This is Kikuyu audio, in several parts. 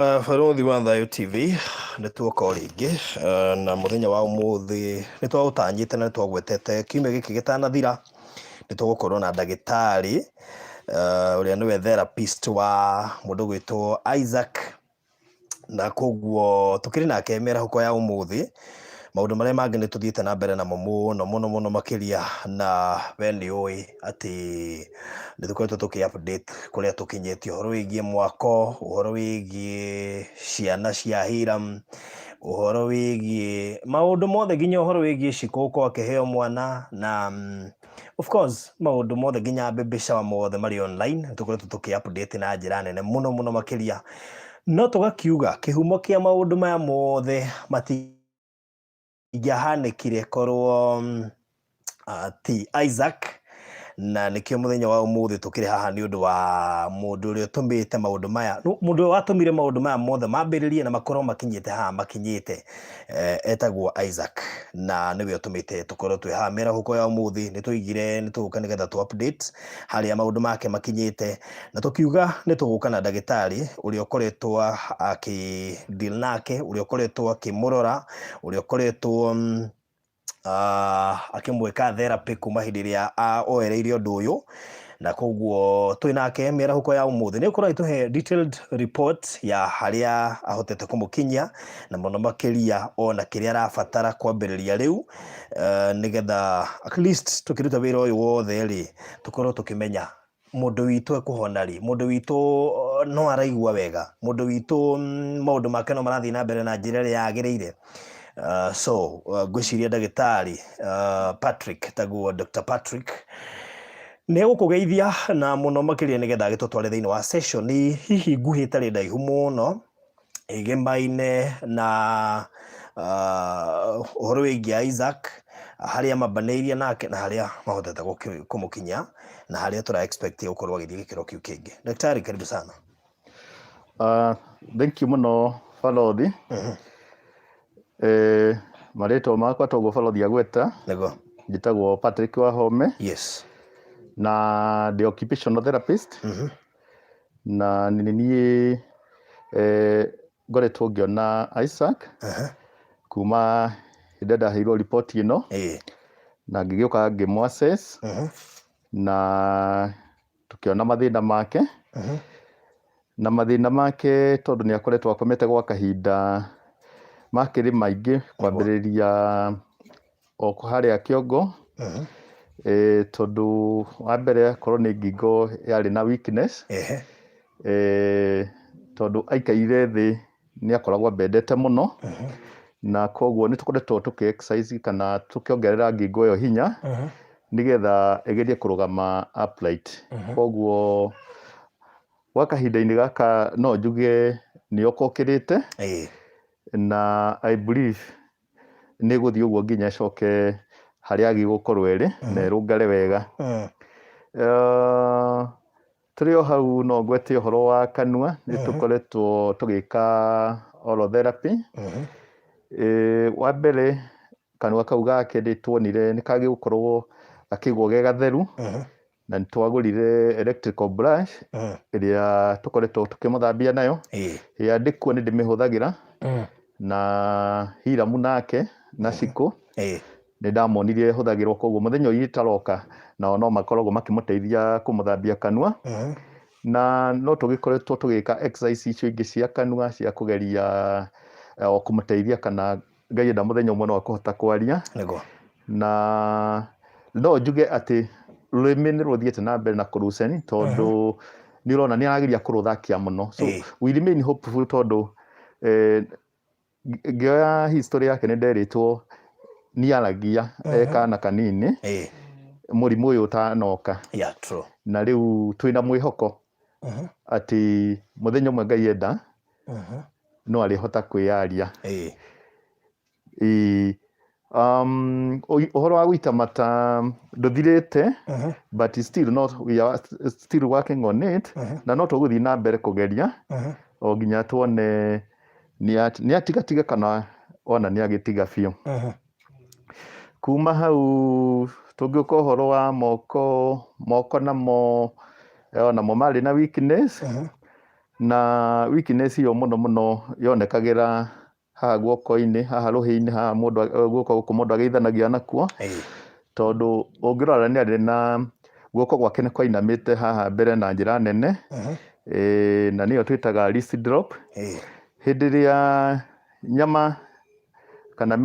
Barũthi wa Thayũ TV nĩ tuoka o rĩngĩ na mũthenya wa ũmũthĩ nĩ twaũtanyĩte na nĩ twagwetete kiumia gĩkĩ gĩtanathira nĩ tũgũkorwo na ndagĩtarĩ ũrĩa nĩwe therapist wa mũndũ gwĩtwo Isaac na koguo tũkĩrĩ nake mĩarahũko ya ũmũthĩ. Maũndũ marĩa mangĩ nĩ tũthiĩte na mbere namo mũno mũno mũno makĩria, na we nĩ ũĩ atĩ nĩ tũkoretwo tũkĩ update kũrĩa tũkinyĩtie ũhoro wĩgiĩ mwako, ũhoro wĩgiĩ ciana cia Hiram, ũhoro wĩgiĩ maũndũ mothe nginya ũhoro wĩgiĩ Shiko gũkorwo akĩheo mwana na of course maũndũ mothe nginya baby shower mothe marĩ online, nĩ tũkoretwo tũkĩ update na njĩra nene mũno mũno makĩria. No tũgakiuga kĩhumo kĩa maũndũ maya mothe matingĩahanĩkire korwo ti Isaac, na nĩkĩo mũthenya wa ũmũthĩ tũkĩrĩ haha nĩ ũndũ wa mũndũ ũrĩa ũtũmĩte maũndũ maya, mũndũ ũrĩa watũmire maũndũ maya mothe mambĩrĩrie na makorwo makinyĩte haha makinyĩte, etagwo Isaac, na nĩwe ũtũmĩte tũkorwo twĩ haha mĩarahũko ya ũmũthĩ. Nĩ tũigire nĩ tũgũka nĩgetha tũ update harĩa maũndũ make makinyĩte, na tũkiuga nĩ tũgũka na ndagĩtarĩ ũrĩa ũkoretwo akĩ deal nake, ũrĩa ũkoretwo akĩmũrora, ũrĩa ũkoretwo akĩmwĩka therapy kuma hĩndĩ ĩrĩa oereire ũndũ ũyũ, na koguo twĩ nake mĩarahũko ya ũmũthĩ. Nĩ ũkorwo agĩtũhe detailed report ya harĩa ahotete kũmũkinyia na mũno makĩria ona kĩrĩa arabatara kwambĩrĩria rĩu, nĩgetha at least tũkĩruta wĩra ũyũ wothe rĩ, tũkorwo tũkĩmenya mũndũ witũ ekũhona rĩ, mũndũ witũ no araigua wega, mũndũ witũ maũndũ make no marathiĩ na mbere na njĩra ĩrĩa yagĩrĩire. So ngwĩciria ndagĩtarĩ Patrick, taguo Dr. Patrick, nĩ egũkũgeithia na mũno makĩria nĩgetha agĩtũtware thĩinĩ wa session hihi nguhĩ ĩtarĩ ndaihu mũno, ĩgemaine na ũhoro wĩgiĩ Isaac, harĩa mambanĩirie nake na harĩa mahotete kũmũkinyia na harĩa tũra expect gũkorwo agĩthiĩ gĩkĩro kĩu kĩngĩ. Daktari, karibu sana. Thank you mũno, balothi. Marĩtwa makwa toguo balothi agweta. Nĩguo. Njĩtagwo Patrick Wahome. Na ndĩ occupational therapist. Na nĩ niĩ ngoretwo ngĩona Isaac kuma hĩndĩ ĩrĩa ndaheirwo riboti ĩno na ngĩgĩũka ngĩmũ assess na tũkĩona mathĩna make. Na mathĩna make, tondũ nĩ akoretwo akomete gwa kahinda, makĩrĩ maingĩ, kwambĩrĩria o harĩa kĩongo, tondũ wa mbere akorwo nĩ ngingo yarĩ na weakness, tondũ aikaire thĩ nĩ akoragwo ambendete mũno, na koguo nĩ tũkoretwo tũkĩ exercise kana tũkĩongerera ngingo ĩyo hinya nĩgetha ĩgerie kũrũgama upright. Koguo gwa kahinda-inĩ gaka no njuge nĩ okokĩrĩte, na I believe nĩ ĩgũthiĩ ũguo nginya ĩcoke harĩa yagĩrĩirwo gũkorwo ĩrĩ na ĩrũngare wega. Tũrĩ o hau no ngwete ũhoro wa kanua, nĩ tũkoretwo tũgĩka oral therapy. Wa mbere kanua kau gake nĩ tuonire nĩ kagĩrĩirwo gũkorwo gakĩigwo ge gatheru, na nĩ twagũrire electrical brush ĩrĩa tũkoretwo tũkĩmũthambia nayo. Ĩrĩa ndĩkuo nĩ ndĩmĩhũthagĩra, na Hiramu nake na Shiko nĩ ndamonirie ĩhũthagĩrwo, koguo mũthenya ũyũ itaroka nao no makoragwo makĩmũteithia kũmũthambia kanua. Na no tũgĩkoretwo tũgĩka exercise icio ingĩ cia kanua cia kũgeria o kũmũteithia kana Ngai enda mũthenya ũmwe no akũhota kwaria. Na no njuge atĩ rũrĩmĩ nĩ rũthiĩte na mbere na kũruceni, tondũ nĩ ũrona nĩ arageria kũrũthakia mũno, so we remain hopeful, tondũ ngĩoya history yake nĩ nderĩtwo nĩ aragia e kana kanini mũrimũ ũyũ ũtanoka. Yeah, true. Na rĩu twĩna mwĩhoko atĩ mũthenya ũmwe Ngai enda no arĩhota kwĩyaria. Ĩĩ. Ũhoro wa gũita mata ndũthirĩte, but still not, we are still working on it, na no tũgũthiĩ na mbere kũgeria o nginya tuone nĩ atigatiga kana ona nĩ agĩtiga biũ. Kuma hau tũngĩũka ũhoro wa moko, moko namo onamo marĩ na weakness. Na weakness ĩyo mũno mũno yonekagĩra haha guoko-inĩ, haha rũhĩ-inĩ haha mũndũ guoko gũkũ mũndũ ageithanagia nakuo, tondũ ũngĩrora nĩ arĩ na guoko gwake nĩ kwainamĩte haha mbere na njĩra nene, na nĩyo twĩtaga wrist drop. Hĩndĩ ĩrĩa nyama kana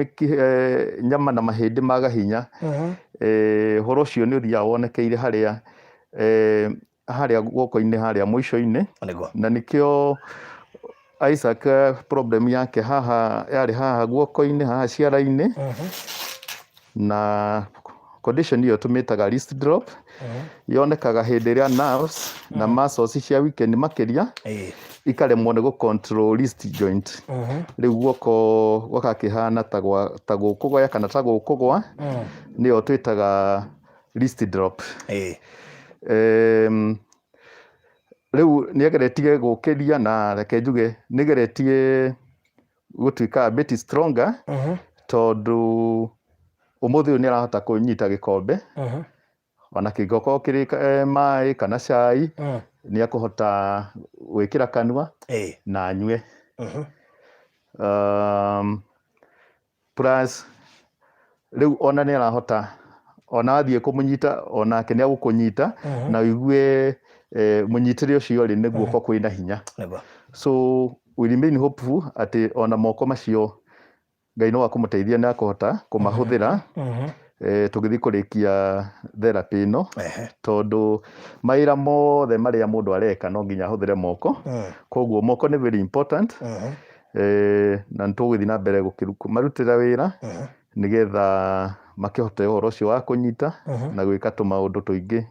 nyama na mahĩndĩ maga hinya, ũhoro ũcio nĩ ũthiaga wonekeire harĩa harĩa guoko-inĩ harĩa mũico-inĩ. Nĩguo. Na nĩkĩo Isaac problem yake haha yarĩ haha guoko-inĩ haha ciara-inĩ, na condition ĩyo tũmĩtaga wrist drop. Yonekaga hĩndĩ ĩrĩa nerves na muscles cia weekend makĩria ikaremwo nĩ gũ control wrist joint. Rĩu guoko gũgakĩhana ta gũkũgoya kana ta gũkũgwa, nĩyo twĩtaga wrist drop. Rĩu nĩ ageretie gũkĩria, na reke njuge nĩ geretie gũtuĩka a bit stronger, tondũ ũmũthĩ ũyũ nĩ arahota kũnyita gĩkombe, ona kĩngĩkorwo kĩrĩ maĩ kana cai, nĩ akũhota gwĩkĩra kanua na anyue. Plus rĩu ona nĩ arahota, ona athiĩ kũmũnyita, onake nĩ agũkũnyita na ũigue mũnyitĩre ũcio rĩ, nĩ guoko kwĩna hinya. So we remain hopeful atĩ ona moko macio Ngai no akũmũteithia nĩ akũhota kũmahũthĩra tũgĩthiĩ kũrĩkia therapy ĩno, tondũ mawĩra mothe marĩa mũndũ areka no nginya ahũthĩre moko. Koguo moko nĩ very important, na nĩ tũgũgĩthiĩ na mbere kũmarutĩra wĩra nĩgetha makĩhote ũhoro ũcio wa kũnyita na gwĩka tũmaũndũ tũingĩ,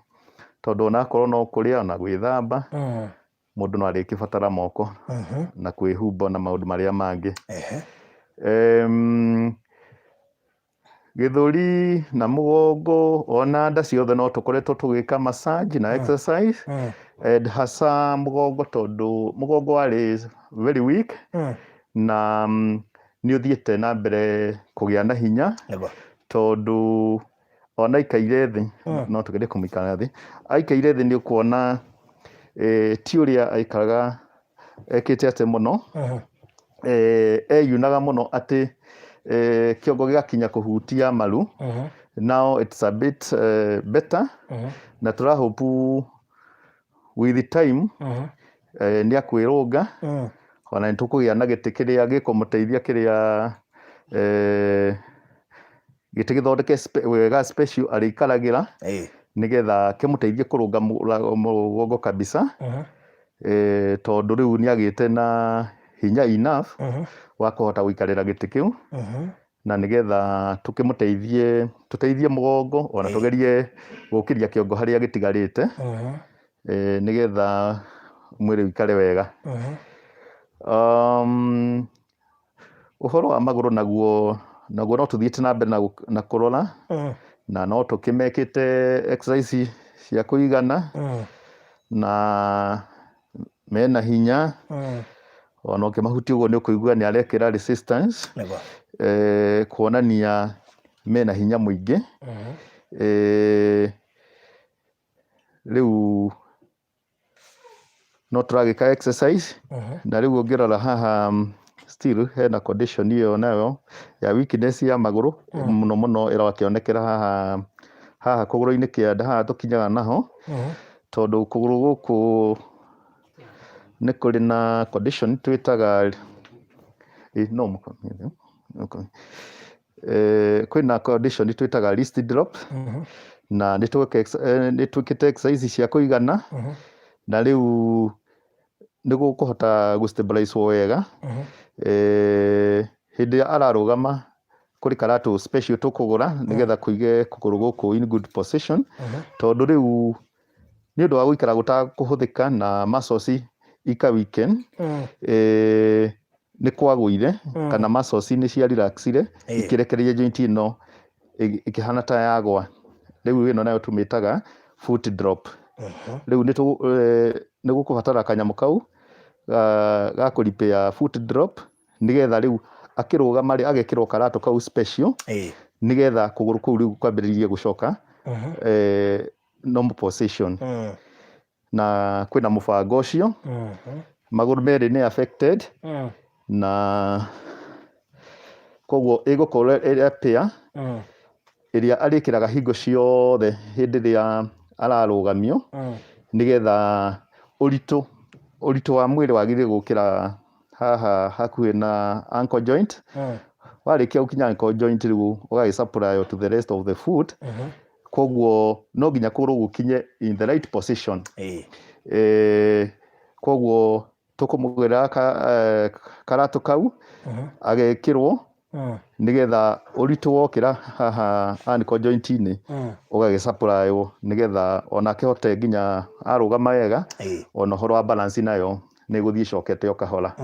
tondũ onakorwo no kũrĩa ona gwĩthamba, mũndũ no arĩkĩbatara moko na kwĩhumba na maũndũ marĩa mangĩ. Gĩthũri na mũgongo ona nda ciothe no tũkoretwo tũgĩka massage na exercise, and hasa mũgongo, tondũ mũgongo warĩ very weak, na nĩ ũthiĩte na mbere kũgĩa na hinya, tondũ ona aikaire thĩ, no tũgerie kũmũikara thĩ, aikaire thĩ nĩ ũkuona ti ũrĩa aikaraga ekĩte atĩ mũno, eyunaga mũno atĩ kĩongo gĩgakinya kũhutia maru. Now it's a bit better, na tũra hope with the time nĩ akwĩrũnga, ona nĩ tũkũgĩa na gĩtĩ kĩrĩa gĩkũmũteithia, kĩrĩa gĩtĩ gĩthondeke wega special arĩikaragĩra, nĩgetha kĩmũteithie kũrũnga mũgongo kabisa, tondũ rĩu nĩ agĩte na hinya enough wa kũhota gũikarĩra gĩtĩ kĩu, na nĩgetha tũkĩmũteithie, tũteithie mũgongo, ona tũgerie gũkĩria kĩongo harĩa gĩtigarĩte, nĩgetha mwĩrĩ ũikare wega. Ũhoro wa magũrũ naguo no tũthiĩte na mbere na kũrora, na no tũkĩmekĩte exercise cia kũigana, na mena hinya. Ona ũkĩmahutia ũguo nĩ ũkũigua nĩ arekĩra resistance, kuonania mena hinya mũingĩ. Rĩu no tũragĩka exercise, na rĩu ũngĩrora haha, still hena condition ĩyo nayo ya weakness ya magũrũ, mũno mũno ĩrakĩonekera haha haha kũgũrũ-inĩ kĩanda haha tũkinyaga naho, tondũ kũgũrũ gũkũ nĩ kũrĩ na condition twĩtaga no kwĩna condition twĩtaga wrist drop, na nĩ twĩkĩte exercise cia kũigana, na rĩu nĩ gũkũhota gũ stabilize wega. Hĩndĩ ĩrĩa ararũgama, kũrĩ karatũ special tũkũgũra nĩgetha kũige kũgũrũ gũkũ in good position, tondũ rĩu nĩ ũndũ wa gũikara gũtakũhũthĩka na muscles ika weaken, nĩ kwagũire kana muscles nĩ cia relaxire, ikĩrekereria joint ĩno ĩkĩhana ta yagwa. Rĩu ĩno nayo tũmĩtaga foot drop. Rĩu nĩ gũkũbatara kanyamũ kau ga kũ repair foot drop, nĩgetha rĩu akĩrũgama rĩ, agekĩrwo karatũ kau special, nĩgetha kũgũrũ kũu rĩu kwambĩrĩrie gũcoka normal position. Na kwĩna mũbango ũcio. Magũrũ merĩ nĩ affected na koguo ĩgũkorwo ĩrĩ pair ĩrĩa arĩkĩraga hingo ciothe hĩndĩ ĩrĩa ararũgamio, nĩgetha ũritũ wa mwĩrĩ wagĩrĩire gũkĩra haha hakuhĩ na ankle joint. Warĩkia gũkinya ankle joint, rĩu ũgagĩ supply to the rest of the foot. Koguo no nginya kũgũrũ gũkinye in the right position. Koguo tũkũmũgũrĩra karatũ kau agekĩrwo, nĩgetha ũritũ wokĩra haha ankle joint-inĩ, ũgagĩ supply nĩgetha onake ahote nginya arũgama wega. Ona ũhoro wa balance nayo nĩ ĩgũthiĩ ĩcokete o kahora.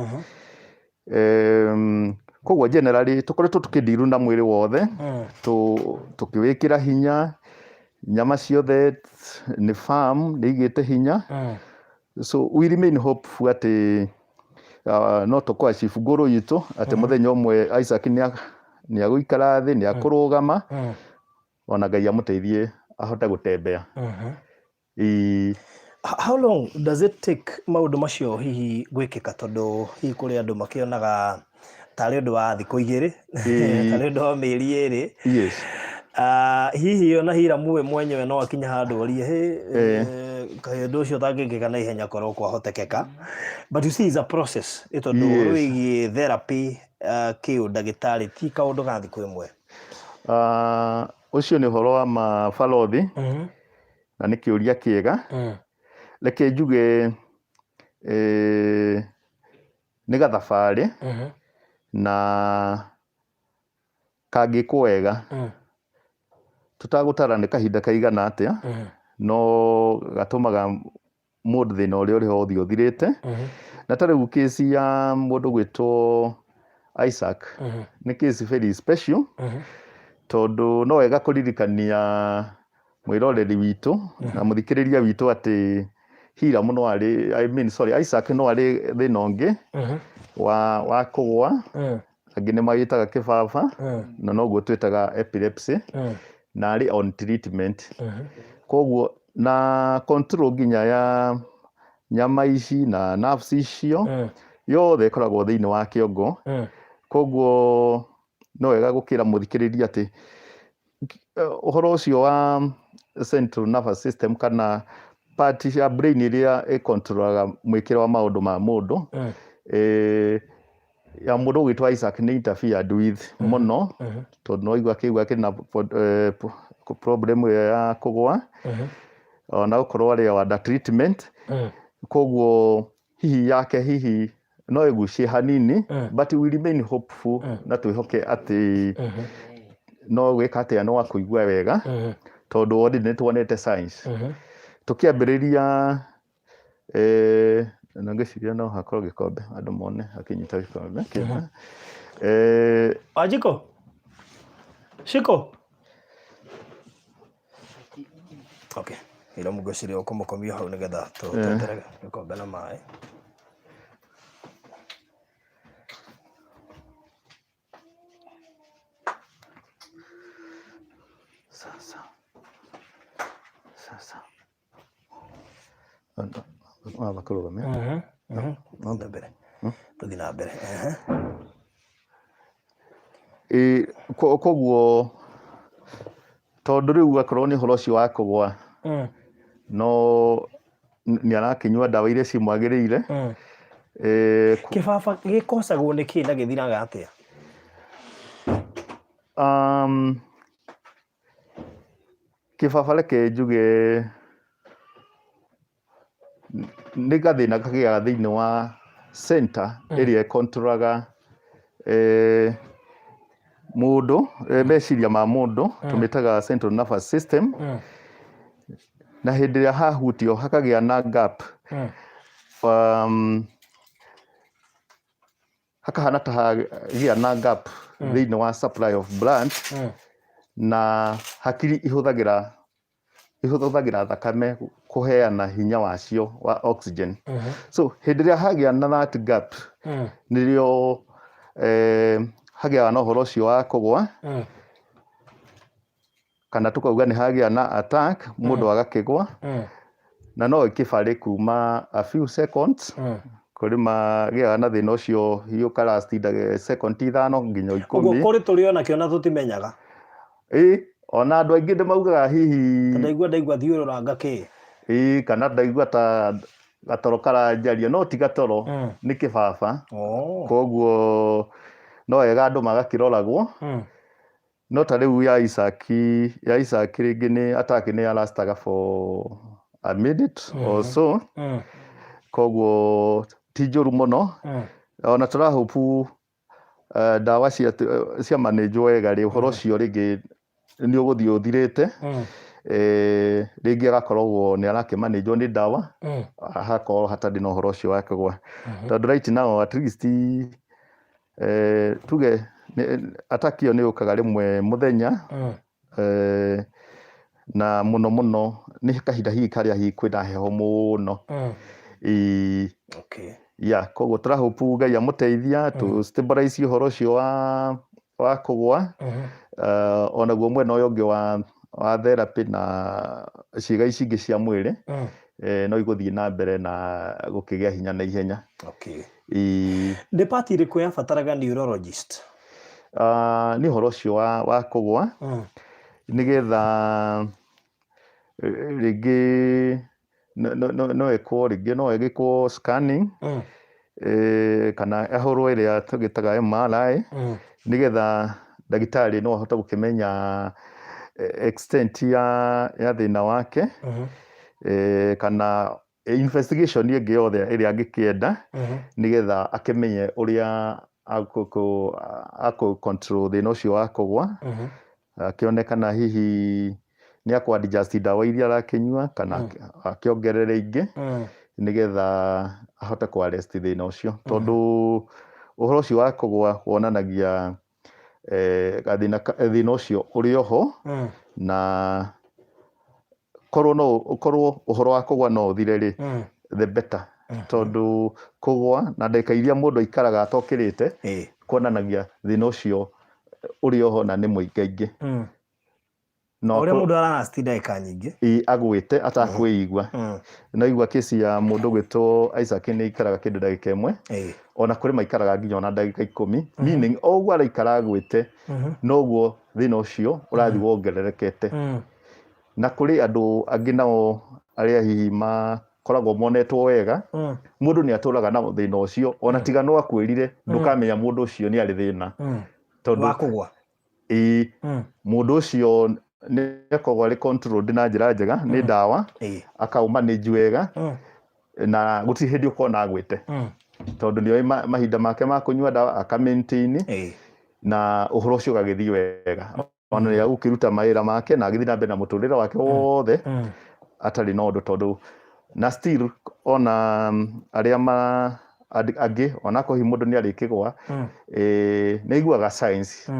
Koguo generally tũkoretwo tũkĩndiru na mwĩrĩ wothe, tũkĩwĩkĩra hinya, nyama ciothe nĩ firm, nĩ igĩte hinya. So we remain hopeful atĩ no tũkũ achieve goal itũ, atĩ mũthenya ũmwe Isaac nĩ agũikara thĩ, nĩ akũrũgama, ona Ngai amũteithie ahote gũtembea. Ĩĩ. How long does it take maũndũ macio hihi gwĩkĩka? Tondũ hihi kũrĩ andũ makĩonaga tarĩ ũndũ wa thikũ 2, tarĩ ũndũ wa mĩeri 2. Hihi ona Hiram we mwenyewe no akinye handũ orie, "Hĩ, kaĩ ũndũ ũcio ũtangĩkĩka na ihenya korwo kwahotekeka?" But you see, it's a process, nĩ tondũ ũhoro wĩgiĩ therapy kĩũndagĩtarĩ ti kaũndũ ga thikũ 1. Ũcio nĩ ũhoro wa mabalothi na nĩ kĩũria kĩega. Reke njuge nĩ gathabarĩ na kangĩkwo wega, tũtagũtara nĩ kahinda kaigana atĩa, no gatũmaga mũndũ thĩna ũrĩa ũrĩ ho ũthiĩ ũthirĩte. Na ta rĩu case ya mũndũ gwĩtwo Isaac nĩ case very special, tondũ no wega kũririkania mwĩroreri witũ na mũthikĩrĩria witũ atĩ Hiram no arĩ, I mean, sorry, Isaac no arĩ thĩna ũngĩ wa kũgũa, angĩ nĩ magĩtaga kĩbaba, na noguo twĩtaga epilepsy, na arĩ on treatment. Koguo na control nginya ya nyama ici na nerves icio yothe ĩkoragwo thĩinĩ wa kĩongo. Koguo no wega gũkĩra mũthikĩrĩria atĩ ũhoro ũcio wa central nervous system, kana part ya brain ĩrĩa ĩkontrolaga mwĩkĩre wa maũndũ ma mũndũ, ya mũndũ ũgwĩtwo Isaac nĩ interfered with mũno, tondũ no igua akĩigua akĩrĩ na problem ĩyo ya kũgũa, ona gũkorwo arĩ under treatment. Koguo hihi yake hihi no ĩgucie hanini, but we remain hopeful na twĩhoke atĩ no gwĩka atĩa, no akũigua wega, tondũ already nĩ tuonete signs tũkĩambĩrĩria. Na ngwĩciria no hakorwo gĩkombe, andũ mone akĩnyita gĩkombe kĩega. Wanjiko Shiko, okay, ira ngwĩciria ũkũmũkomia hau nĩgetha twetere gĩkombe na maĩ. Sasa sasa wamba kũrũgamia. No mbere tũthiĩ na mbere. Koguo tondũ rĩu akorwo nĩ ũhoro ũcio wa kũgũa, no nĩ arakĩnyua ndawa iria cimwagĩrĩire. Kĩbaba gĩkocagwo nĩ kĩ na gĩthiraga atĩa? Kĩbaba reke njuge nĩ gathĩna kagĩaga thĩinĩ wa center ĩrĩa ĩkontroraga mũndũ, meciria ma mũndũ, tũmĩtaga central nervous system. Na hĩndĩ ĩrĩa hahutio hakagĩa na gap, hakahana ta hagĩa na gap thĩinĩ wa supply of blood, na hakiri ihũthagĩra thakame kũheana hinya wacio wa oxygen. So hĩndĩ ĩrĩa hagĩa na that gap, nĩrĩo hagĩaga na ũhoro ũcio wa kũgũa, kana tũkauga nĩ hagĩa na attack, mũndũ agakĩgũa, na no ĩkĩbarĩ kuma a few seconds. Kũrĩ magĩaga na thĩna ũcio hihi ũkarasti second 5 nginya Ũguo 10. Kũrĩ tũrĩ onakĩo na tũtimenyaga. Ĩĩ, ona andũ aingĩ nĩ maugaga hihi Ta ndaigua thiũrũranga kĩ. Ĩĩ, kana ndaigua ta gatoro karanjaria, no ti gatoro, nĩ kĩbaba. Koguo no wega andũ magakĩroragwo. No ta rĩu ya Isaac, ya Isaac rĩngĩ nĩ attack nĩ ya lastaga for a minute or so. Koguo ti njũru mũno. Ona tũra hope ndawa cia manage wega rĩ, ũhoro ũcio rĩngĩ nĩ ũgũthiĩ ũthirĩte. Rĩngĩ agakoragwo nĩ arakĩmanĩnjwo nĩ ndawa, hakorwo hatarĩ na ũhoro ũcio wa kũgwa. Tondũ right now at least tuge attack ĩyo nĩ yũkaga rĩmwe mũthenya, na mũno mũno nĩ kahinda hihi karĩa hihi kwĩna heho mũno. Ĩĩ. Yeah, koguo tũra hope Ngai amũteithia to stabilize ũhoro ũcio wa kũgwa. Onaguo mwena ũyũ ũngĩ wa therapy na ciĩga ici ingĩ cia mwĩrĩ, no igũthiĩ na mbere na gũkĩgĩa hinya na ihenya. Ĩĩ. Nĩ part ĩrĩkũ yabataraga neurologist? Nĩ ũhoro ũcio wa kũgwa, nĩgetha rĩngĩ no ĩkwo, rĩngĩ no ĩgĩkwo scanning, kana ĩhũrwo ĩrĩa tũgĩtaga MRI, nĩgetha ndagĩtarĩ no ahote gũkĩmenya extent ya thĩna wake, kana investigation ĩngĩ yothe ĩrĩa angĩkĩenda, nĩgetha akĩmenye ũrĩa akũ control thĩna ũcio wa kũgwa, akĩone kana hihi nĩ akũ adjust ndawa iria arakĩnyua kana akĩongerere ingĩ, nĩgetha ahote kũ arrest thĩna ũcio, tondũ ũhoro ũcio wa kũgwa wonanagia gathĩna, thĩna ũcio ũrĩ oho. Na korwo no korwo ũhoro wa kũgwa no ũthire rĩ, the better, tondũ kũgwa na ndagĩka iria mũndũ aikaraga atokĩrĩte kuonanagia thĩna ũcio ũrĩ oho na nĩ mũingaingĩ. No ũrĩa mũndũ ararasti ndagĩka nyingĩ. Ĩ, agwĩte atakwĩigua. No igua kesi ya mũndũ gwĩtwo Isaac nĩ aikaraga kĩndũ ndagĩka 1, ona kũrĩ maikaraga nginya ona ndagĩka 10, meaning o ũguo araikara agwĩte, noguo thĩna ũcio ũrathiĩ wongererekete. Na kũrĩ andũ angĩ nao arĩa hihi makoragwo monetwo wega, mũndũ nĩ atũraga na thĩna ũcio, ona tiga no akwĩrire, ndũkamenya mũndũ ũcio nĩ arĩ thĩna, tondũ wa kũgwa. Ĩĩ, mũndũ ũcio nĩ akoragwo arĩ controlled na njĩra njega nĩ ndawa, akaũ manage wega, na gũtirĩ hĩndĩ ũkona agwĩte, tondũ nĩ oĩ mahinda make ma kũnyua ndawa, aka maintain, na ũhoro ũcio ũgagĩthiĩ wega. Ona nĩ agũkĩruta mawĩra make na agĩthiĩ na mbere na mũtũrĩre wake wothe atarĩ na ũndũ, tondũ na still ona arĩa ma angĩ, onakorwo hihi mũndũ nĩ arĩkĩgwa, nĩ aiguaga signs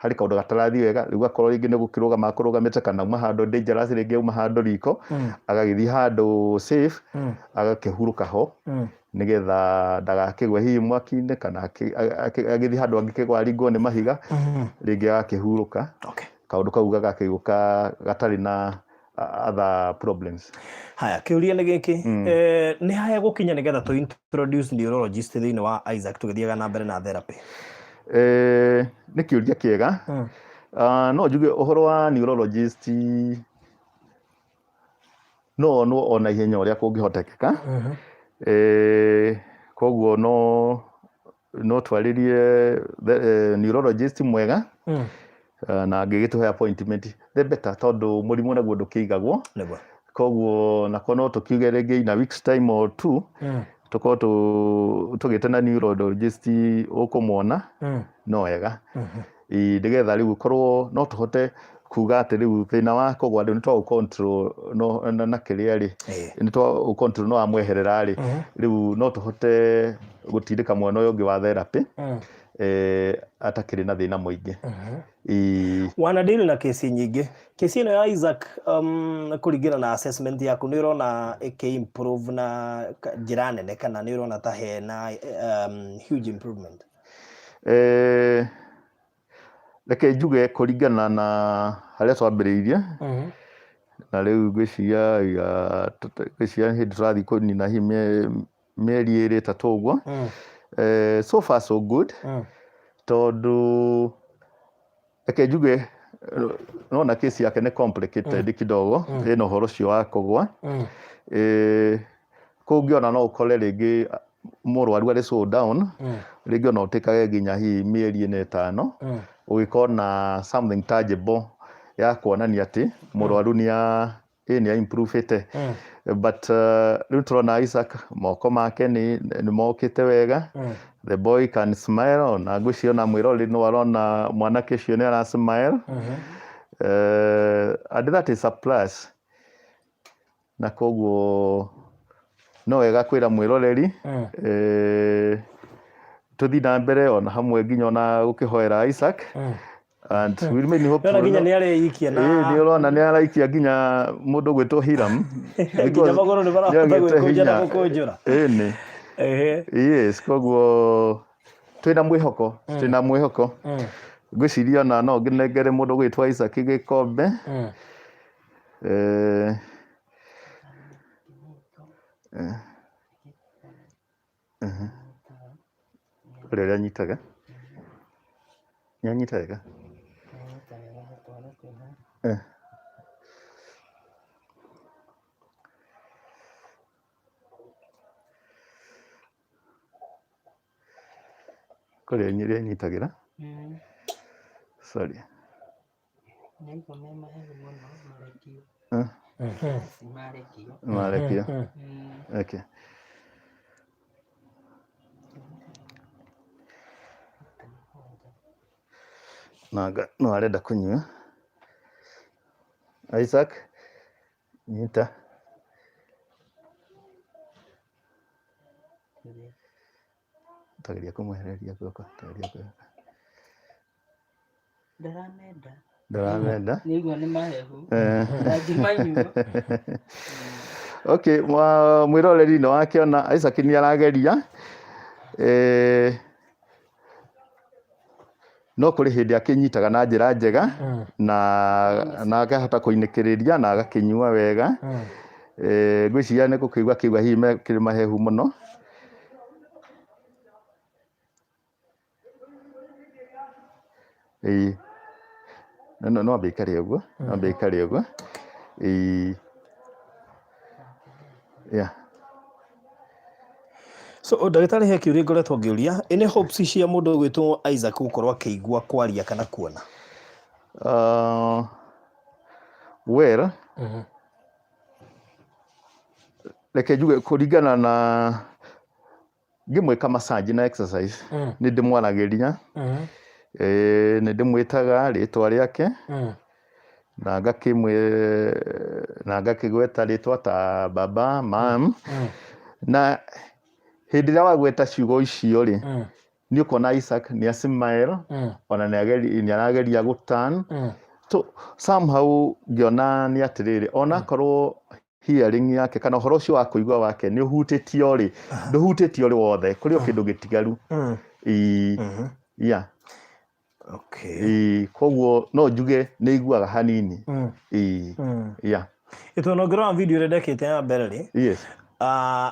harĩ kaũndũ gatarathiĩ wega. Rĩu akorwo rĩngĩ nĩ gũkĩrũgama akũrũgamĩte, kana auma handũ dangerous, rĩngĩ auma handũ riko, agagĩthiĩ handũ safe, agakĩhurũka ho, nĩgetha ndagakĩgwe hihi mwaki-inĩ, kana agĩthiĩ handũ angĩkĩgwa aringwo nĩ mahiga, rĩngĩ agakĩhurũka, kaũndũ kau gagakĩũka gatarĩ na other problems. Haya, kĩũria nĩ gĩkĩ, nĩ haya gũkinya nĩgetha tũ introduce neurologist thĩinĩ wa Isaac tũgĩthiaga na mbere na therapy? Nĩ kĩũria kĩega. No njuge ũhoro wa neurologist no onwo ona ihenya ũrĩa kũngĩhotekeka. Koguo no twarĩrie neurologist mwega, na angĩgĩtũhe appointment, the better, tondũ mũrimũ naguo ndũkĩigagwo. Koguo nako no tũkiuge rĩngĩ in a week's time or two, tũkorwo tũgĩte na neurologist ũkũmwona, no wega. Ĩ, nĩgetha rĩu korwo no tũhote kuga atĩ rĩu thĩna wa kũgwa rĩu nĩ twaũ control, no na kĩrĩa rĩ, nĩ twaũ control, no wamweherera rĩ, rĩu no tũhote gũtindĩka mwena ũyũ ũngĩ wa therapy, atakĩrĩ na thĩna mũingĩ. Ĩ. Wana deal na kesi nyingĩ. Kesi ĩno ya Isaac, kũringana na assessment yaku, nĩ ũrona ĩkĩ improve na njĩra nene, kana nĩ ũrona ta hena huge improvement? Reke njuge kũringana na harĩa twambĩrĩirie na rĩu, ngwĩciria hĩndĩ tũrathiĩ kũnina hihi Mĩeri ĩrĩ ĩtatũ ũguo. So far so good, tondũ reke njuge nona kesi yake nĩ complicated kidogo, ĩna ũhoro ũcio wa kũgwa. Kũngĩ ona no ũkore rĩngĩ mũrwaru arĩ so down, rĩngĩ ona ũtĩkage nginya hihi mĩeri ĩna ĩtano ũgĩkona something tangible ya kuonania atĩ mũrwaru nĩ ĩ nĩ improve-ĩte. But rĩu tũrona Isaac moko make nĩ mokĩte wega. The boy can smile. Ona ngwĩciria ona mwĩroreri no arona mwanake ũcio nĩ ara smile, and that is a plus. Na koguo no wega kwĩra mwĩroreri tũthiĩ na mbere ona hamwe nginya ona gũkĩhoera Isaac, and we remain hopeful. Nĩona nginya nĩ areikia na Ĩĩ, nĩ ũrona nĩ araikia nginya mũndũ gwĩtwo Hiram. Nginya magũrũ nĩ marahota Nĩagĩte gwĩkũnja na hinya. gũkũnjũra. Ĩĩ nĩ. Yes, koguo twĩna mwĩhoko, twĩna mwĩhoko. Ngwĩciria ona no ngĩnengere mũndũ gwĩtwo Isaac gĩkombe. Ũrĩa ũrĩa anyitaga nĩ anyita wega. Kũrĩa ũrĩa anyitagĩra. Sorry. Nĩaigua me mahehu mũno marekio. Marekio. Marekio. Okay. Nanga no arenda kũnyua. Isaac, nyita. Tageria kũmwehereria guoko, tageria kũmwehereria. Ndaramenda. Ndaramenda. Nĩaigua nĩ mahehu. Ndangĩmanyua. Okay, mwĩroreri nĩ wakĩona Isaac nĩ arageria. No kũrĩ hĩndĩ akĩnyitaga na njĩra njega na akahota kũinĩkĩrĩria na agakĩnyua wega. Ngwĩciria nĩ gũkĩigua akĩigua hihi mekĩrĩ mahehu mũno. Ĩĩ. No ambe aikare ũguo, no ambe aikare ũguo. Ĩĩ. Yeah. So ndagĩtarĩ, he kĩũria ngoretwo ngĩũria, any hopes cia mũndũ ũgwĩtwo Isaac gũkorwo akĩigua, kwaria kana kuona? Well, reke njuge kũringana na ngĩmwĩka massage na exercise, nĩ ndĩmwaragĩria, nĩ ndĩmwĩtaga rĩtwa rĩake na ngakĩmwĩ na ngakĩgweta rĩtwa ta baba, mam. Na hĩndĩ ĩrĩa wagweta ciugo icio rĩ, nĩ ũkuona Isaac nĩ a smile, ona nĩ arageria gũturn. So somehow ngĩona nĩ atĩrĩrĩ, onakorwo hearing yake kana ũhoro ũcio wa kũigua wake nĩ ũhutĩtio rĩ, ndũhutĩtio rĩ wothe, kũrĩ o kĩndũ gĩtigaru. Ĩĩ, yeah. Ĩĩ, koguo no njuge nĩ iguaga hanini. Ĩĩ, yeah. Ĩtũ no ngĩrora video ĩrĩa ndekĩte ya mbere rĩ,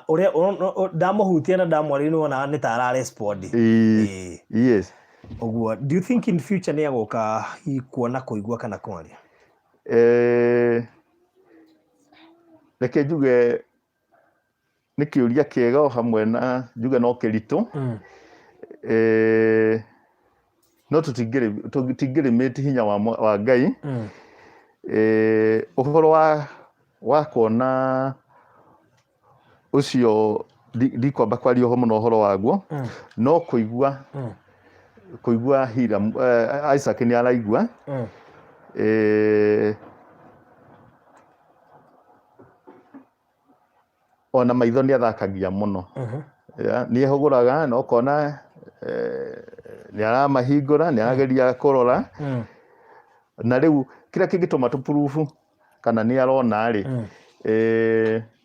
ũrĩa ndamũhutia na ndamwarĩria, nĩ wonaga nĩ ta ara respond. Ĩĩ. Yes. Ũguo do you think in future nĩ agoka hihi kuona, kũigua kana kwaria? Reke njuge nĩ kĩũria kĩega o hamwe na njuge no kĩritũ. No tũtingĩrĩmĩti hinya wa Ngai. Ũhoro wa kuona ũcio ndikwamba kwaria ũhoro mũno ũhoro waguo, no kũigua, kũigua Hiram, Isaac nĩ araigua. Ona maitho nĩ athakagia mũno. Yeah, nĩ ehũgũraga na ũkona nĩ aramahingũra, nĩ arageria kũrora. Na rĩu kĩrĩa kĩngĩtũma tũpurubu kana nĩ arona rĩ,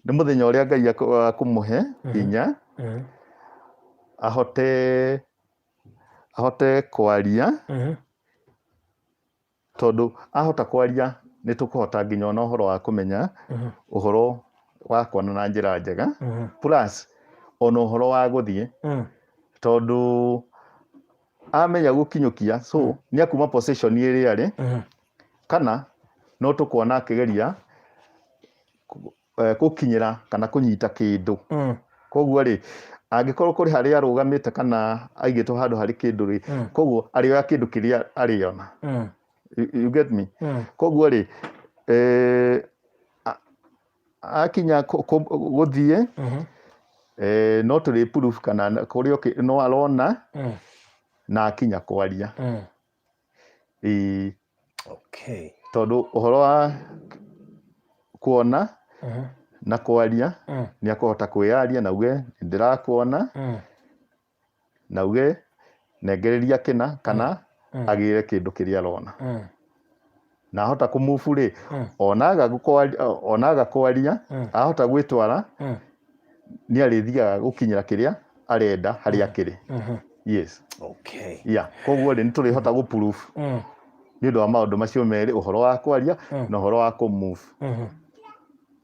nĩ mũthenya ũrĩa Ngai akũmũhe hinya ahote kwaria, tondũ ahota kwaria nĩ tũkũhota nginya ona ũhoro wa kũmenya ũhoro wa kuona na njĩra njega, plus Ona ũhoro wa gũthiĩ, tondũ amenya gũkinyũkia, so nĩ akuma position ĩrĩa arĩ, kana no tũkuona akĩgeria gũkinyĩra kana kũnyita kĩndũ. Koguo rĩ, angĩkorwo kũrĩ harĩa arũgamĩte kana aigĩtwo handũ harĩ kĩndũ rĩ, koguo arĩoya kĩndũ kĩrĩa arĩona. You get me? Koguo rĩ, akinya gũthiĩ, no tũrĩ proof kana kũrĩ no arona, na akinya kwaria. Ĩĩ. Tondũ ũhoro wa kuona na kwaria, nĩ akũhota kwĩyaria na uge ndĩrakuona, na uge nengereria kĩna, kana agĩre kĩndũ kĩrĩa arona. Na ahota kũmove rĩ, onaga kwaria, ahota gwĩtwara, nĩ arĩthiaga gũkinyĩra kĩrĩa arenda harĩa akĩrĩ. Yes. Yeah. Koguo rĩ, nĩ tũrĩhota gũ proof nĩ ũndũ wa maũndũ macio merĩ, ũhoro wa kwaria na ũhoro wa kũ move.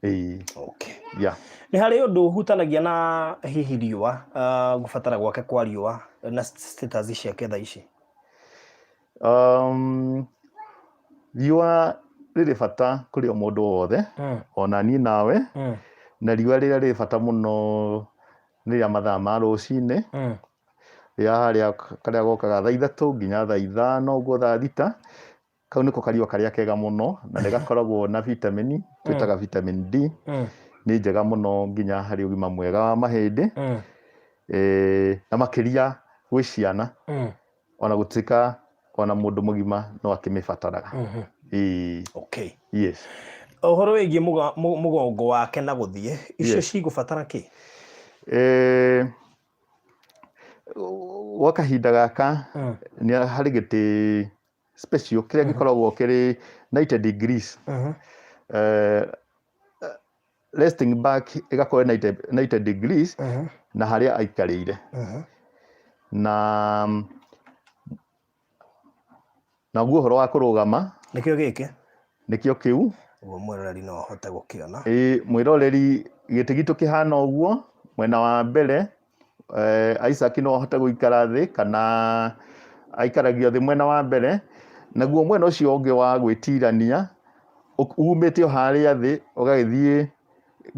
Ĩĩ. Yeah. Nĩ harĩ ũndũ ũhutanagia na hihi riũa, gũbatara gwake kwa riũa na status ciake thaa ici? Riũa rĩrĩ bata kũrĩ o mũndũ wothe, ona niĩ nawe, na riũa rĩrĩa rĩrĩ bata mũno nĩ rĩa mathaa ma rũcinĩ, rĩa harĩa karĩa gokaga thaa 3 nginya thaa 5 ũguo, thaa 6, kau nĩko kariũa karĩa kega mũno, na nĩ gakoragwo na vitamin twĩtaga vitamin D. Nĩ njega mũno nginya harĩ ũgima mwega wa mahĩndĩ, na makĩria gwĩ ciana, ona gũtuĩka ona mũndũ mũgima no akĩmĩbataraga. Ĩĩ. Yes. Ũhoro wĩgiĩ mũgongo wake na gũthiĩ, icio cigũbatara kĩ? Gwa kahinda gaka, nĩ harĩ gĩtĩ special kĩrĩa gĩkoragwo kĩrĩ 90 degrees, resting back ĩgakorwo 90 degrees na harĩa aikarĩire, na naguo ũhoro wa kũrũgama. Nĩkĩo gĩkĩ? Nĩkĩo kĩu. Ũguo mwĩroreri no ahote gũkĩona. Ĩĩ, mwĩroreri, gĩtĩ gitũ kĩhana ũguo. Mwena wa mbere, Isaac no ahote gũikara thĩ kana aikaragio thĩ mwena wa mbere, naguo mwena ũcio ũngĩ wa gwĩtirania umĩte o harĩa thĩ ũgagĩthiĩ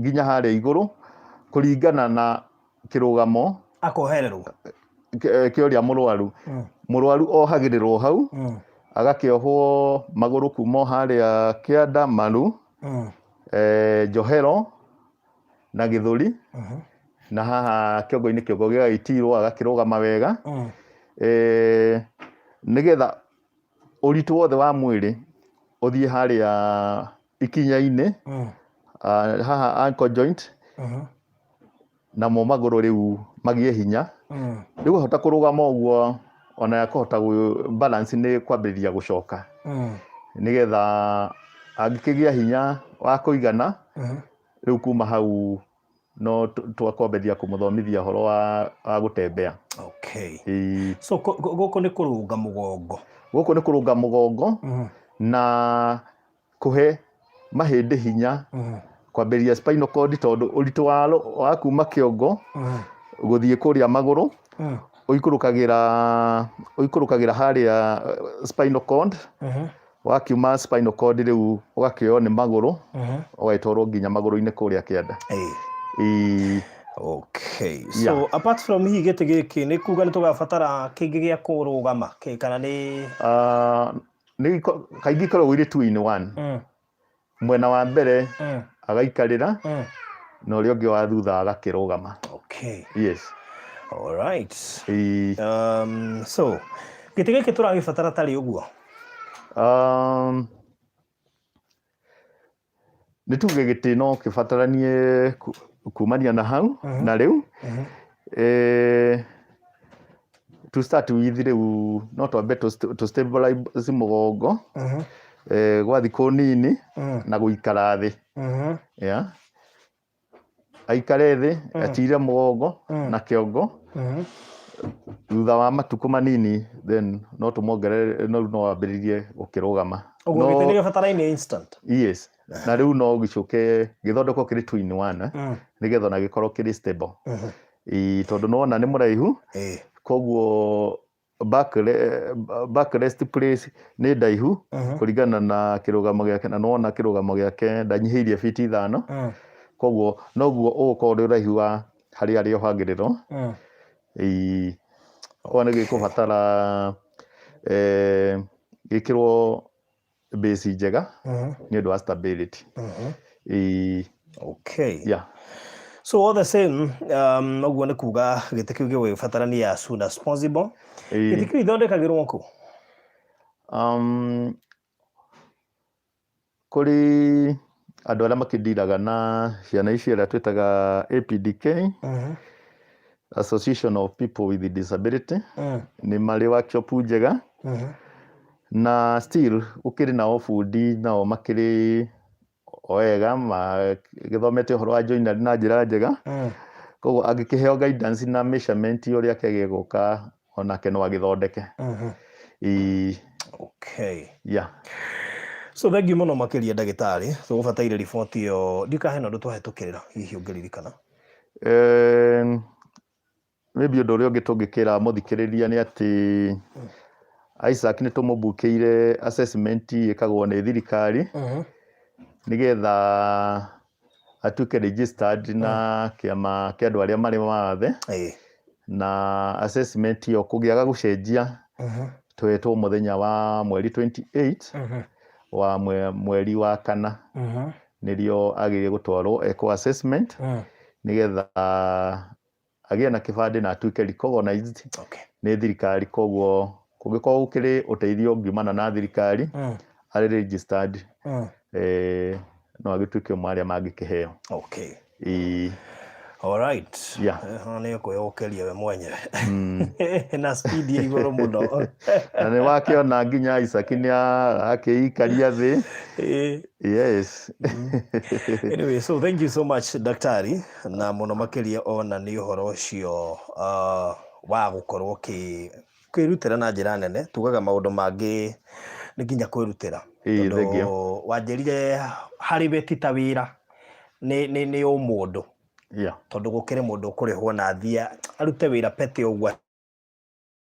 nginya harĩa igũrũ kũringana na kĩrũgamo. Akohererwo. Kĩa ũrĩa mũrwaru. Mũrwaru ohagĩrĩrwo hau, agakĩohwo magũrũ kuma o harĩa kĩanda, maru, njohero na gĩthũri, na haha kĩongo-inĩ, kĩongo gĩgagĩtirwo, agakĩrũgama wega, nĩgetha ũritũ wothe wa mwĩrĩ ũthiĩ harĩa ikinya-inĩ, haha ankle joint, namo magũrũ rĩu magĩe hinya. Rĩu ahota kũrũgama ũguo, ona akũhota balance nĩ kwambĩrĩria gũcoka, nĩgetha angĩkĩgĩa hinya wa kũigana, rĩu kuma hau no twakwambĩrĩria kũmũthomithia ũhoro wa gũtembea. Ĩĩ. So gũkũ nĩ kũrũnga mũgongo. Gũkũ nĩ kũrũnga mũgongo na kũhe mahĩndĩ hinya, kwambĩrĩria spinal cord, tondũ ũritũ wa kuma kĩongo gũthiĩ kũrĩa magũrũ ũikũrũkagĩra harĩa spinal cord. Wakiuma spinal cord, rĩu ũgakĩoywo nĩ magũrũ, ũgagĩtwarwo nginya magũrũ-inĩ kũrĩa kĩanda. Ĩĩ. So apart from hihi gĩtĩ gĩkĩ, nĩ kuga nĩ tũgabatara kĩngĩ gĩa kũrũgama kana nĩ? Ah, kaingĩ ikoragwo irĩ two in one. Mwena wa mbere agaikarĩra, na ũrĩa ũngĩ wa thutha agakĩrũgama. Yes. All right. Ĩĩ. So gĩtĩ gĩkĩ tũragĩbatara tarĩ ũguo? Nĩ tuge gĩtĩ no kĩbataranie kumania na hau, na rĩu to start with, rĩu no twambe tũ stabilize mũgongo gwa thikũ nini na gũikara thĩ. Yeah. Aikare thĩ, atire mũgongo na kĩongo. Thutha wa matukũ manini, then no tũmongerere, no no wambĩrĩrie gũkĩrũgama. Ũguo gĩtĩ nĩ gĩbataraine instant. Yes, na rĩu no gĩcoke gĩthondekwo kĩrĩ two in one, nĩgetha ona gĩkorwo kĩrĩ stable. Ĩĩ, tondũ nĩwona nĩ mũraihu, koguo backrest place nĩ ndaihu kũringana na kĩrũgamo gĩake, na nĩwona kĩrũgamo gĩake ndanyihĩirie biti 5. Koguo noguo ũgũkorwo ũrĩ ũraihu wa harĩa arĩohagĩrĩrwo. Ĩĩ, koguo nĩ gĩkũbatara gĩkĩrwo base njega nĩ ũndũ wa stability. Ĩĩ. Okay. Yeah. So all the same, ũguo nĩ kuga gĩtĩ kĩu gĩgũgĩbatarania as soon as possible. Gĩtĩ kĩu ithondekagĩrwo kũ? Kũrĩ andũ arĩa makĩndiraga na ciana ici arĩa twĩtaga APDK, Association of People with Disability, nĩ marĩ workshop njega, na still gũkĩrĩ nao bundi nao makĩrĩ o wega magĩthomete ũhoro wa joinery na njĩra njega. Koguo angĩkĩheo guidance na measurement ũrĩa kĩagĩrĩire gũka, onake no agĩthondeke. Ĩĩ. Okay. Yeah. So thank you mũno makĩria ndagĩtarĩ, tũgũbataire riboti ĩyo, ndikahena ũndũ twahĩtũkĩrĩra hihi ũngĩririkana. Maybe ũndũ ũrĩa ũngĩ tũngĩkĩra mũthikĩrĩria nĩ atĩ Isaac nĩ tũmũbukĩire assessment ĩkagwo nĩ thirikari nĩgetha atuĩke registered na kĩama kĩa andũ arĩa marĩ mawathe, na assessment ĩyo kũngĩaga gũcenjia twetwo mũthenya wa mweri 28 wa mweri wa kana, nĩrĩo agĩrĩire gũtwarwo ekwo assessment nĩgetha agĩe na kĩbandĩ na atuĩke recognized nĩ thirikari. Koguo kũngĩkorwo gũkĩrĩ ũteithio ũngiumana na thirikari arĩ registered, no agĩtuĩke ũmwe arĩa mangĩkĩheo. Ĩĩ. All right. Yeah. Nĩ ũkwĩyũkĩria we mwenyewe na speed ya igũrũ mũno. Na nĩ wakĩona nginya Isaac nĩ arakĩikaria thĩ. Yes. Anyway, so thank you so much daktari, na mũno makĩria ona nĩ ũhoro ũcio wa gũkorwo kwĩrutĩra na njĩra nene. Tugaga maũndũ mangĩ nĩ nginya kwĩrutĩra. Ĩĩ, thank you. Tondũ wanjĩrire harĩ we ti ta wĩra, nĩ ũmũndũ. Tondũ gũkĩrĩ mũndũ ũkũrĩhwo na athiĩ arute wĩra pete ũguo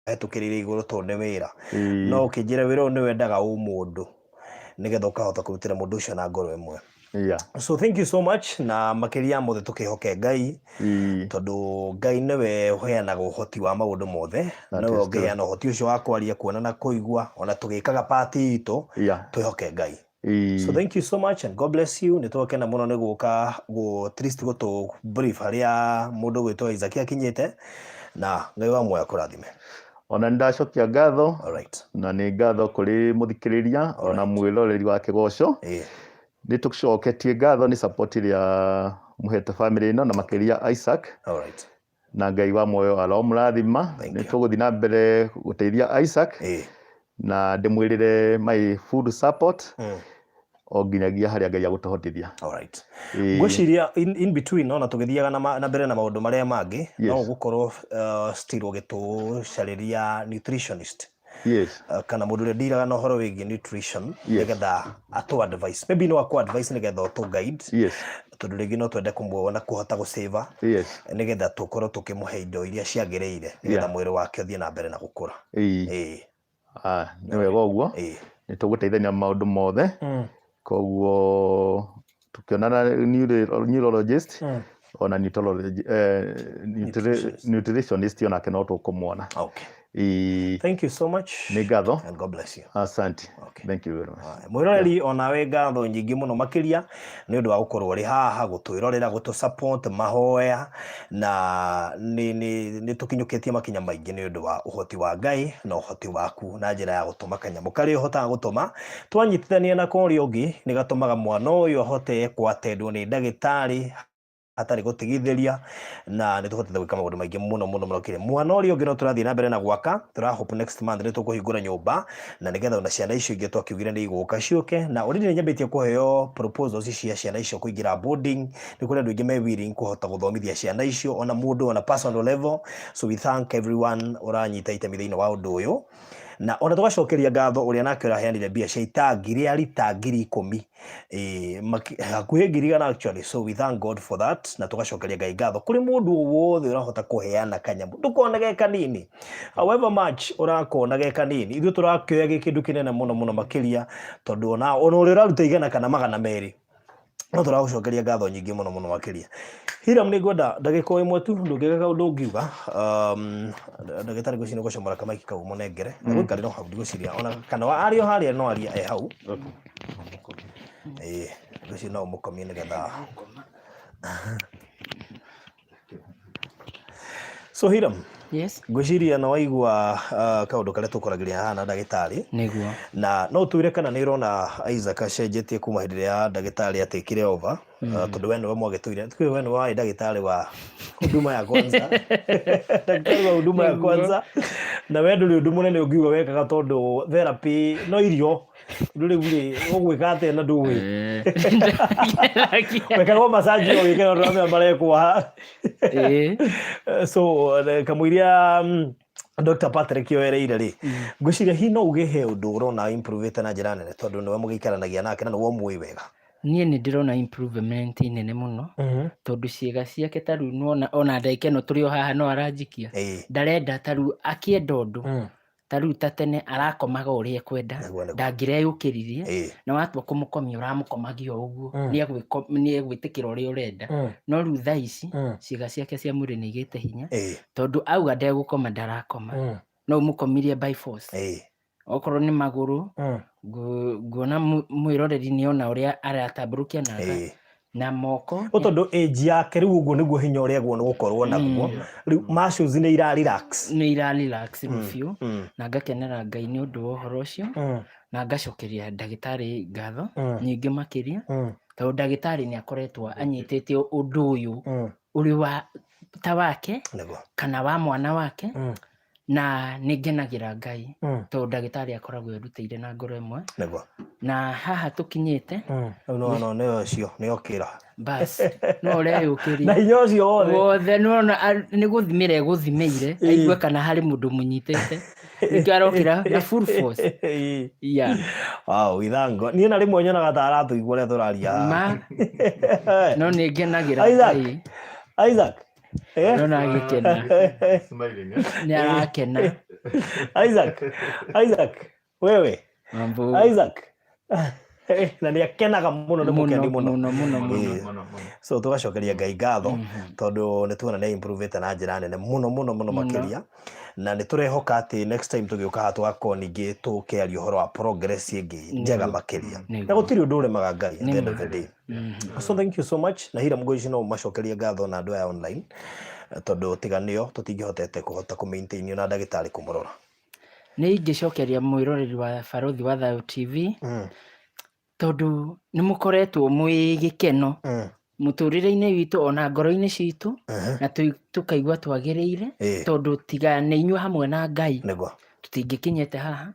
ahĩtũkĩrĩire igũrũ tondũ nĩ wĩra. No ũkĩnjĩra wĩra ũyũ nĩ wendaga ũmũndũ nĩgetha ũkahota kũrutĩra mũndũ ũcio na ngoro ĩmwe. So thank you so much, na makĩria mothe tũkĩhoke Ngai, tondũ Ngai nĩwe ũheanaga ũhoti wa maũndũ mothe, That nĩwe is true. ũngĩheana ũhoti ũcio wa kwaria, kuona na kũigua, ona tũgĩkaga part itũ, twĩhoke Ngai. So thank you so much and God bless you. Nĩ twakena mũno nĩ gũka at least gũtũ brief harĩa mũndũ gwĩtwo Isaac akinyĩte, na Ngai wa muoyo akũrathime. Ona nĩ ndacokia ngatho. All right. Na nĩ ngatho kũrĩ mũthikĩrĩria ona mwĩroreri wa kĩgoco. Nĩ tũcoketie ngatho nĩ support ĩrĩa mũhete family ĩno na makĩria Isaac. All right. Na Ngai wa muoyo aromũrathima. Thank Nĩ you. tũgũthiĩ na mbere gũteithia Isaac. Na ndĩmwĩrĩre my full support o nginyagia harĩa Ngai agũtũhotithia. All right. Ngwĩciria in between ona tũgĩthiaga na mbere na maũndũ marĩa mangĩ, no ũgũkorwo still ũgĩtũcarĩria nutritionist. Kana mũndũ ũrĩa ndiraga na ũhoro wĩgiĩ nutrition, nĩgetha atũ advice, maybe no akũ advice nĩgetha ũtũ guide, tondũ rĩngĩ no twende kũmuona kũhota gũsave, nĩgetha tũkorwo tũkĩmũhe indo iria ciagĩrĩire nĩgetha mwĩrĩ wake ũthiĩ na mbere na gũkũra. Nĩ wega ũguo. Nĩ tũgũteithania maũndũ mothe. Koguo tũkĩonana neurologist ona Nutritionist. nutritionist onake no tũkũmuona. Thank you so much. Nĩ ngatho. And God bless you. Asante. Okay. Thank you very much. Mwĩroreri onawe ngatho nyingĩ mũno makĩria nĩ ũndũ wa gũkorwo ũrĩ haha gũtwĩrorera, gũtũ support mahoya, na nĩ tũkinyũkĩtie makinya maingĩ nĩ ũndũ wa ũhoti wa Ngai na ũhoti waku na njĩra ya gũtũma kanyamũ karĩa ũhotaga gũtũma twanyitithania na korĩa ũngĩ nĩ gatũmaga mwana ũyũ ahote kwatendwo nĩ ndagĩtarĩ hatarĩ gũtigithĩria, na nĩ tũhotete gwĩka maũndũ maingĩ mũno mũno mũno kĩrĩ mwana ũrĩa ũngĩ no tũrathiĩ na mbere na gwaka. Tũra hope next month nĩ tũkũhingũra nyũmba na nĩgetha ona ciana icio ingĩ twakiugire nĩ igũka ciũke, na already nĩ nyambĩtie kũheo proposals cia ciana icio kũingĩra boarding. Nĩ kũrĩ andũ aingĩ me willing kũhota gũthomithia ciana icio ona mũndũ ona personal level. So we thank everyone ũranyita itemi thĩinĩ wa ũndũ ũyũ. Na ona tũgacokeria ngatho ũrĩa nake ũraheanire mbia cia itangi rĩa rita 10,000, hakuhĩ 100,000 actually. So we thank God for that, na tũgacokeria Ngai ngatho kũrĩ mũndũ o wothe ũrahota kũheana kanyamũ, ndũkone ge kanini, however much ũrakona ge kanini, ithuĩ tũrakĩoya gĩ kĩndũ kĩnene mũno mũno makĩria, tondũ ona ũrĩa ũraruta 100 kana 200, no tũragũcokeria ngatho nyingĩ mũno mũno makĩria. Hiram, nĩ ngwenda ndagĩka o ĩmwe tu, ndũngĩga kaũndũ ũngiuga. Ndagĩtarĩ, ngwĩciria nĩ gũcomora kamaiki kau mũnengere egũikarĩra hau, ndigwĩciria ona kana arĩ o harĩa no aria e hau. Ĩĩ, ngwĩciria no ũmũkomie nĩgetha. So Hiram, Yes. Ngwĩciria nĩ waigua kaũndũ karĩa tũkoragĩria haha na ndagĩtarĩ. Nĩguo. Na no ũtwĩre kana nĩ ũrona Isaac acenjetie kuma hĩndĩ ĩrĩa ndagĩtarĩ atekire over, tondũ we nĩwe mwagĩtũire, tuge we nĩwe warĩ ndagĩtarĩ wa huduma ya kwanza, ndagĩtarĩ wa huduma ya kwanza, na we ndũrĩ ũndũ mũnene ũngiuga wekaga, tondũ therapy no irio. Rĩu rĩ, ũgwĩka atĩa na ndũĩ wekagwo massage o wĩke na ndũramenya marekwo haha? So kamũiria Dr. Patrick oereire rĩ, ngwĩciria hihi no uge he ũndũ ũrona improve na njĩra nene, tondũ nĩwe mũgĩikaranagia nake na nĩwe ũmũĩ wega? Niĩ nĩ ndĩrona improvement nene mũno, tondũ ciĩga ciake ta rĩu nĩwona ona ndagĩka ĩno tũrĩ o haha no aranjikia. Ndarenda ta rĩu akĩenda ũndũ, ta rĩu ta tene arakomaga ũrĩa ekwenda. Nĩguo. Ndangĩreyũkĩririe. Na watua kũmũkomia, ũramũkomagia o ũguo, nĩ egwĩtĩkĩra ũrĩa ũrenda. No rĩu thaa ici ciĩga ciake cia mwĩrĩ nĩ igĩte hinya, tondũ auga ndegũkoma, ndarakoma. No ũmũkomirie by force. Okorwo nĩ magũrũ, nguona mwĩroreri nĩ ona ũrĩa aratambũrũkia na na moko. Ó tondũ age yake rĩu ũguo nĩguo hinya ũrĩa eguo nĩ gũkorwo naguo rĩu, muscles nĩ ira relax. Nĩ ira relax biũ. Na ngakenera Ngai nĩ ũndũ wa ũhoro ũcio, na ngacokeria ndagĩtarĩ ngatho nyingĩ makĩria, tondũ ndagĩtarĩ nĩ akoretwo anyitĩte ũndũ ũyũ ũrĩ wa ta wake kana wa mwana wake. Na nĩ ngenagĩra Ngai tondũ ndagĩtarĩ akoragwo erutĩire na ngoro ĩmwe. Na haha tũkinyĩte. Rĩu no no nĩ ũcio nĩ okĩra. Bas, no ũreyũkĩria. Na hinya ũcio wothe. Wothe nĩwona nĩ gũthimĩra egũthimĩire, aigue kana harĩ mũndũ mũnyitĩte, nĩkĩo arokĩra na full force. Yeah. Wow, we thank God. Niĩ na rĩmwe nyonaga ta aratũigua ũrĩa tũraria haha. Ma no nĩ ngenagĩra Isaac. Ngai. Isaac. Eh? Nona agĩkena. Smiling, eh? Nĩ arakena. Isaac. Isaac. Wewe. Mambo. Isaac. Na nĩ akenaga mũno, nĩ mũkendi mũno. Mũno mũno mũno. Mũno, mũno. So tũgacokeria Ngai ngatho, tondũ nĩ tuona nĩ improvete na njĩra nene mũno mũno mũno makĩria, na nĩ tũrehoka atĩ next time tũgĩũka haha tũgakorwo ningĩ tũkĩaria ũhoro wa progress ĩngĩ njega makĩria. Na gũtirĩ ũndũ ũremaga Ngai at the end of the day. So thank you so much. Na hira mũgũici no macokerie ngatho na andũ aya online, tondũ tiga nĩo tũtingĩhotete kũhota kũ maintain na ndagĩtarĩ kũmũrora. Nĩ ingĩcokeria mwĩroreri wa Barothi wa Thayũ TV, tondũ nĩ mũkoretwo mwĩ gĩkeno mũtũrĩre-inĩ witũ ona ngoro-inĩ citũ, na tũkaigua twagĩrĩire, tondũ tiga nĩ inyuĩ hamwe na Ngai, tũtingĩkinyĩte haha.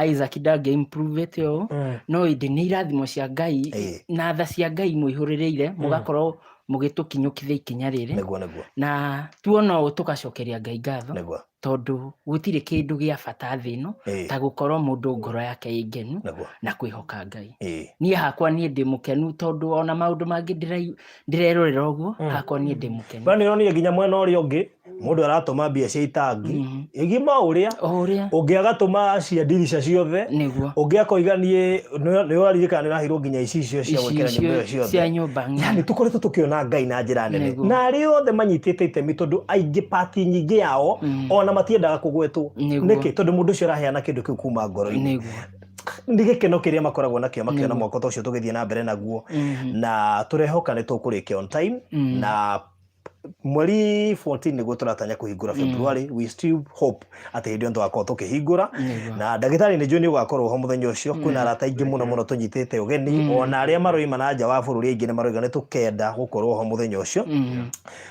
Isaac ndangĩ improve ũũ. No ĩndĩ nĩ irathimo cia Ngai na tha cia Ngai mũihũrĩrĩire, mũgakorwo mũgĩtũkinyũkithia ikinya rĩrĩ. nĩguo nĩguo Na tuona ũũ tũgacokeria Ngai ngatho, tondũ gũtirĩ kĩndũ gĩa bata thĩ ĩno ta gũkorwo mũndũ ngoro yake ĩ ngenu na kwĩhoka Ngai. Niĩ hakwa, niĩ ndĩ mũkenu, tondũ ona maũndũ mangĩ ndĩrerorera ũguo, hakwa niĩ ndĩ mũkenu. Ba nĩ ũronire nginya mwena ũrĩa ũngĩ mũndũ aratũma mbia cia itangi igima ũrĩa O ũrĩa ũngĩ agatũma cia ndirica ciothe, ũngĩ akoiga niĩ nĩ ũraririkana nĩ ũraheirwo nginya icicio cia gwĩkĩra nyũmba ĩyo cia ciothe. Nyũmba ng'ima. Yani tũkoretwo tũkĩona Ngai na njĩra nene, na arĩa othe manyitĩte itemi, tondũ aingĩ pati nyingĩ yao ona matiendaga kũgwetwo. Nĩkĩ? Tondũ mũndũ ũcio araheana kĩndũ kĩu kuma ngoro-inĩ. Nĩ gĩkeno kĩrĩa makoragwo nakĩo makĩona mwako ta ũcio tũgĩthiĩ na mbere naguo, na tũrehoka nĩ tũkũrĩkia on time, na mweri 14 nĩguo tũratanya kũhingũra, February. We still hope atĩ hĩndĩ ĩyo nĩtũgakorwo tũkĩhingũra. Na ndagĩtarĩ, nĩ njũĩ nĩ ũgakorwo ho mũthenya ũcio. Kwĩna arata aingĩ mũno mũno tũnyitĩte ũgeni, ona arĩa maroima na nja wa bũrũri, aingĩ nĩ maroiga nĩ tũkenda gũkorwo ho mũthenya ũcio.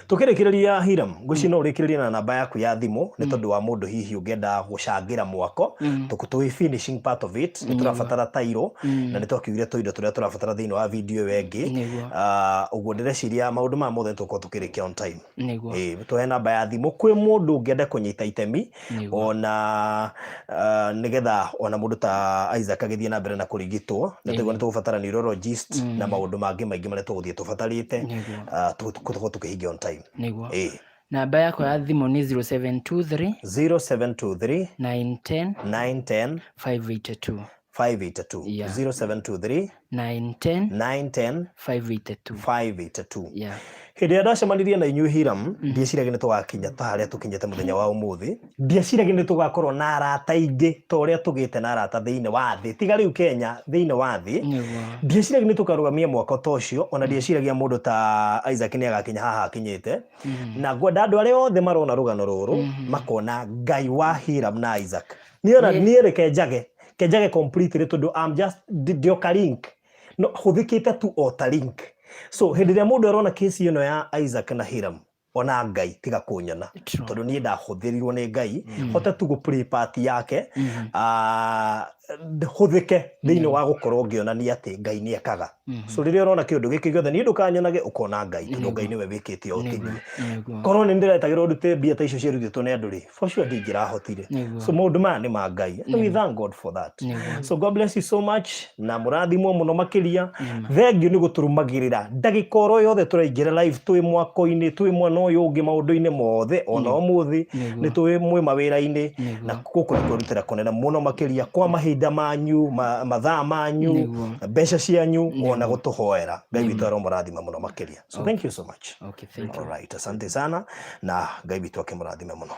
Tũkĩrĩkĩrĩria, Hiram, ngwĩciria no ũrĩkĩrĩrie na namba yaku ya thimũ, nĩ tondũ wa mũndũ hihi ũngĩenda gũcangĩra mwako. Tũĩ finishing part of it, nĩ tũrabatara tairo, na nĩ twakiugire tũindo tũrĩa tũrabatara thĩinĩ wa video ĩyo ĩngĩ. Ah, ũguo ndĩreciria maũndũ maya mothe nĩ tũgũkorwo tũkĩrĩkia on time. time. Nĩguo. Ĩĩ, tũhe namba ya thimũ kwĩ mũndũ ũngĩenda kũnyita itemi Nĩguo. ona nĩgetha ona mũndũ ta Isaac agĩthiĩ na mbere na kũrigitwo, nĩ tũigua nĩ tũgũbatara neurologist na maũndũ mangĩ maingĩ marĩa tũgũthiĩ tũbatarĩte, tũkorwo tũkĩhingia on time. Nĩguo. Ĩĩ. Namba yakwa ya thimũ nĩ 0723 0723 910 910 582. 582. 0723 910 910 582. 582. Yeah. Hĩndĩ ĩrĩa ndacemanirie na inyuĩ Hiram, ndieciragia nĩ tũgakinya ta harĩa tũkinyĩte mũthenya wa ũmũthĩ. Ndieciragia nĩ tũgakorwo na arata aingĩ ta ũrĩa tũgĩte na arata thĩinĩ wa thĩ, tiga rĩu Kenya, thĩinĩ wa thĩ. Ndieciragia nĩ tũkarũgamia mwako ta ũcio, ona ndieciragia mũndũ ta Isaac nĩ agakinya haha akinyĩte. Na ngwenda andũ arĩa othe marona rũgano rũrũ makona Ngai wa Hiram na Isaac. Niĩ ona niĩ reke njage, kenjage completely tondũ I'm just ndĩ o ka link, no hũthĩkĩte tu o ta link. So hĩndĩ ĩrĩa mũndũ arona kesi ĩno ya Isaac na Hiram, ona Ngai tiga kũnyona, tondũ niĩ ndahũthĩrirwo nĩ Ngai hote tu gũ play part yake, hũthĩke thĩinĩ wa gũkorwo ngĩonania atĩ Ngai nĩ ekaga. So rĩrĩa ũrona kĩũndũ gĩkĩ gĩothe, niĩ ndũkanyonage, ũkona Ngai, tondũ Ngai nĩwe wĩkĩte o ti niĩ. Korwo nĩ ndĩretagĩrwo ndute mbia ta icio ciarutĩtwo nĩ andũ rĩ, for sure ndingĩrahotire. So maũndũ maya nĩ ma Ngai, and we thank God for that. So God bless you so much, na mũrathimwo mũno makĩria. Thengiũ nĩ gũtũrũmagĩrĩra ndagĩka oro yothe tũraingĩra live, twĩ mwako-inĩ, twĩ mwena ũyũ ũngĩ, maũndũ-inĩ mothe, ona ũmũthĩ nĩ twĩ mwĩ mawĩra-inĩ, na gũkũ nĩ kwĩrutĩra kũnene mũno makĩria kwa mahinda manyu, mathaa manyu, mbeca cianyu, ona gũtũhoera. Ngai witũ aromũrathima mũno makĩria. So thank you so much. Okay, thank you. All right, asante sana, na Ngai witũ akĩmũrathime mũno.